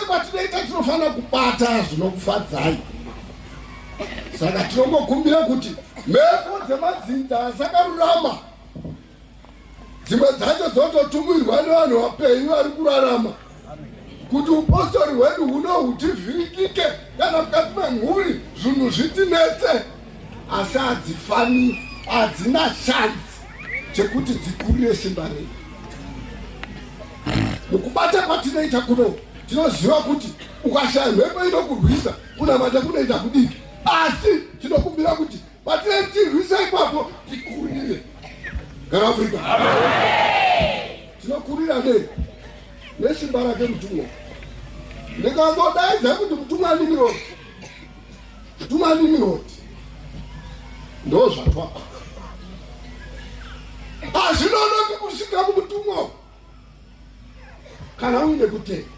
kwatinoita tinofanira kubata zvinokufadzai. Saka tinongokumbira kuti mhepo dzemadzinza asakarurama dzimwe dzacho dzototumirwa nevanhu vapenyu vari kurarama kuti upostori hwedu huno hutivhiringike kana mukati memhuri zvinhu zvitinetse asi hadzifani hadzina shanzi chekuti dzikurire simba redu mukubata kwatinoita kuno tinoziva kuti ukashaya mhepo inokurwisa kunamata kunoita kudiki asi tinokumbira kuti patinenge tichirwisa ipapo tikurire gara afrika tinokurira nei nesimba rake mutumwa ndikangodaidza kuti mutumwa nimirodi mutumwa nimirodi ndo zvatwa hazvinonoki kusvika kumutumwa kana uine kutenda.